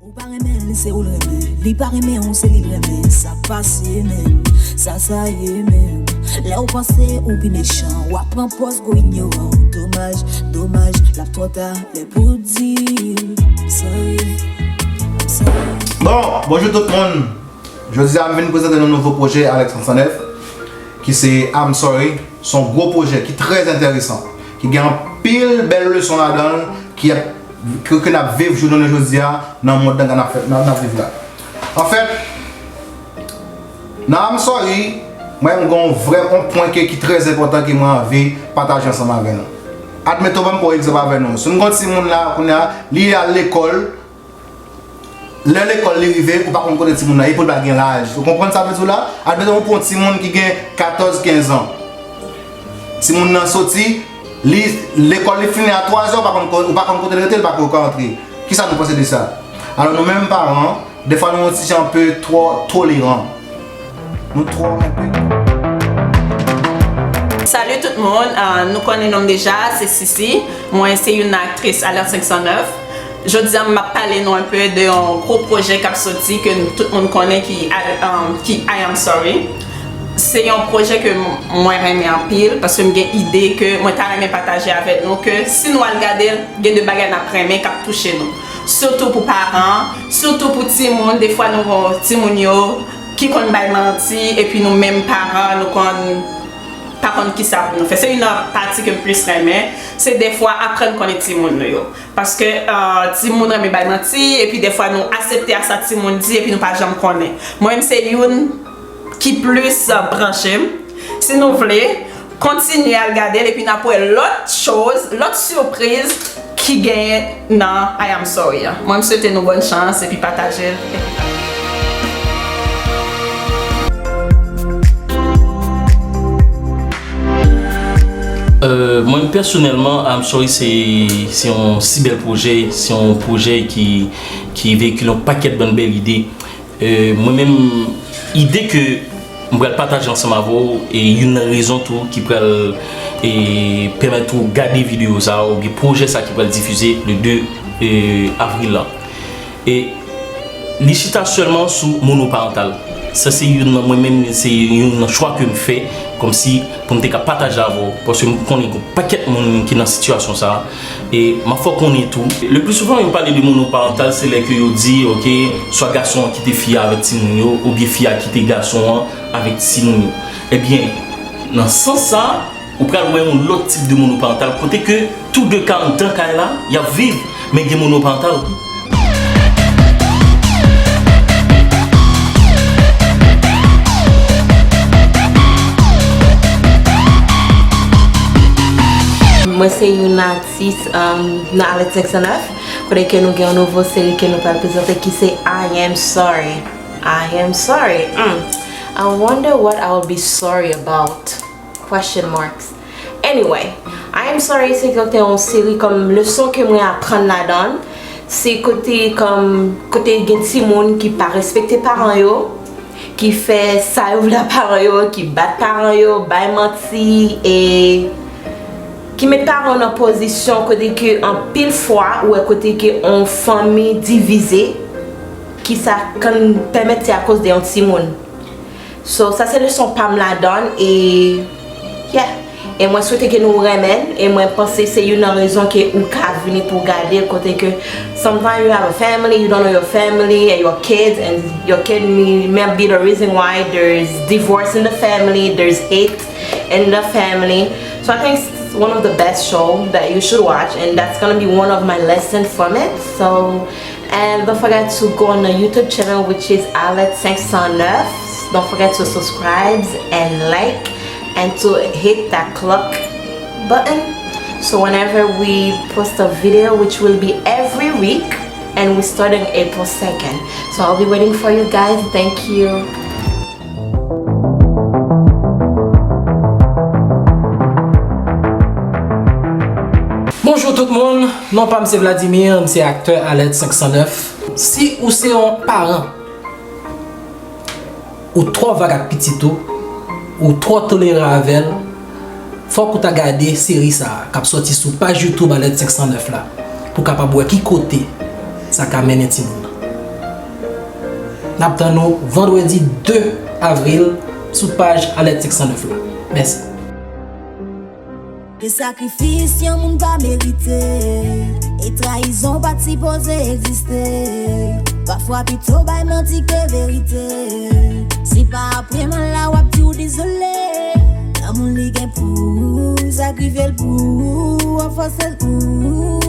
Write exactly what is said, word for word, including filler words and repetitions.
Ou pa renmen l, se ou l renmen. Li pa renmen w, se li l renmen. Sa k pase menm? Sa sa ye menm? Lè w panse ou pi mechan, w ap pran pòz gwo inyoran. Domaj, domaj, l ap twò ta lè pou di l. Sa ye, sa ye. Bon, bonjou tout moun. Jodi a, m vin prezante nou nouvo pwojè Alex san nèf, ki se I'm Sorry. Se yon gwo pwojè ki trè enteresan, ki gen anpil bèl leson ladan l, ki ap, ke, ke n ap viv jounen jodi a nan mond nan n ap fè, n ap, n ap viv la. Anfèt, nan I'm Sorry, mwen menm gen yon vrè, yon pwen ke, ki trè enpòtan ke mwen anvi pataje ansanm avè nou. Admeton, ban m pran yon egzanp avè nou. Si nou gen yon timoun la, kounye a, li al lekòl, lè lekòl li rive, ou pa konn kote timoun nan ye, pou l pa gen laj. Ou konprann sa m vle di w la? Admeton, ou pran yon timoun ki gen katòz, kenz an. Timoun nan soti, li, lekòl li fini a twa zè, ou pa konn ko-, ou pa konn kote l rete, li pa konn ka antre. Kisa nou panse de sa? Alò, nou menm paran, defwa nou yon ti jan pe twò toleran. Nou twò enpe. Salut tout moun, ah, nou konnen non m deja, se Sisi. Mwen se youn nan aktris Alerte senk san nèf. Jodi a, m ap pale nou enpe de yon gwo pwojè k ap soti ke n- tout moun konnen ki, ah, ki I Am Sorry. Se yon pwojè ke m- mwen renmen anpil paske m gen ide ke mwen ta renmen pataje avèk nou ke si nou al gade l, gen de bagay n ap renmen k ap touche nou. Sitou pou paran, sitou pou timoun, defwa nou gen timoun yo ki konn bay manti epi nou menm paran nou konn pa konn kisa pou nou fè. Se youn nan pati ke m plis renmen, se defwa aprann konnen timoun nou yo. Paske ah, timoun renmen bay manti epi defwa nou aksepte a sa timoun di epi nou pa janm konnen. Mwen menm se youn ki plis ah, branche m. Si nou vle, kontinye al gade l epi n ap wè lòt choz, lòt sipriz ki genyen nan I Am Sorry an. Mwen m swete nou bòn chans epi pataje l. Mwen pèsonèlman, I'm Sorry se se yon si bèl pwojè, se yon pwojè ki ki veyikile yon pakèt bann bèl ide. Mwen menm, ide ke m pral pataje ansanm avè w e youn nan rezon tou ki pral e pèmèt ou gade videyo sa a oubyen pwojè sa ki pral difize le de e avril la. E li chita sèlman sou monoparantal. Sa se youn nan mwen menm se youn nan chwa ke m fè kòmsi pou m te ka pataje avè w paske m konnen gen yon pakèt moun ki nan sitiyasyon sa a. E m ap fè w konnen tou, le pli souvan yo pale de monoparantal se lè ke yo di ok, swa gason an kite fi a avèk timoun yo oubyen fi a kite gason an avèk timoun yo. Ebyen, nan sans sa a, ou pral wè yon lòt tip de monoparantal kote ke tou de ka anndan kay la, y ap viv, men gen monoparantal. Mwen se youn atis nan Alerte senk san nèf, kote ke nou gen yon nouvo seri ke nou pral prezante ki se I Am Sorry. I Am Sorry. Hmm. I wonder what I will be sorry about. Question marks. Anyway, I Am Sorry se te yon seri kòm leson ke mwen aprann ladan l. Se kote kòm kote gen timoun ki pa respekte paran yo, ki fè sa yo vle a paran yo, ki bat paran yo, bay manti e ki met paran yo nan pozisyon kote ke anpil fwa ou wè kote ke yon fanmi divize, ki sa konn pèmèt se akoz de yon timoun. So sa se leson pa m ladan l e yeah. E mwen swete ke nou renmen l e mwen panse se youn nan rezon ke ou ka vini pou w gade l kote ke sometimes you have a family, you don't know your family and your kids and your kid may, may be the reason why there's divorce in the family, there's hate in the family. So I think it's one of the best show that you should watch and that's gonna be one of my lesson from it. So And don't forget to go on the YouTube channel which is Alerte cinq cent neuf. Don't forget to subscribe and like and to hit that clock button. So whenever we post a video, which will be every week, and we starting April second. So I'll be waiting for you guys. Thank you. Bonjou tout moun, non pa m se Vladimir, m se aktè Alerte cinq cent neuf. Si ou se yon paran, ou twò vag ak pitit ou, ou twò toleran avè l, fòk ou ta gade seri sa a k ap sòti sou paj YouTube Alerte cinq cent neuf la pou w kapab wè ki kote sa ka mennen timoun nan. N ap tann nou vandredi de avril sou paj Alèt senk san nèf la. Mèsi. Gen sakrifis yon moun pa merite. E trayizon pa t sipoze egziste. Pafwa pito bay manti ke verite. Si pa apre mal la w ap di w dezole. Lanmou li gen pou ou, sa k rive l pou ou, w ap fòse l pou ou.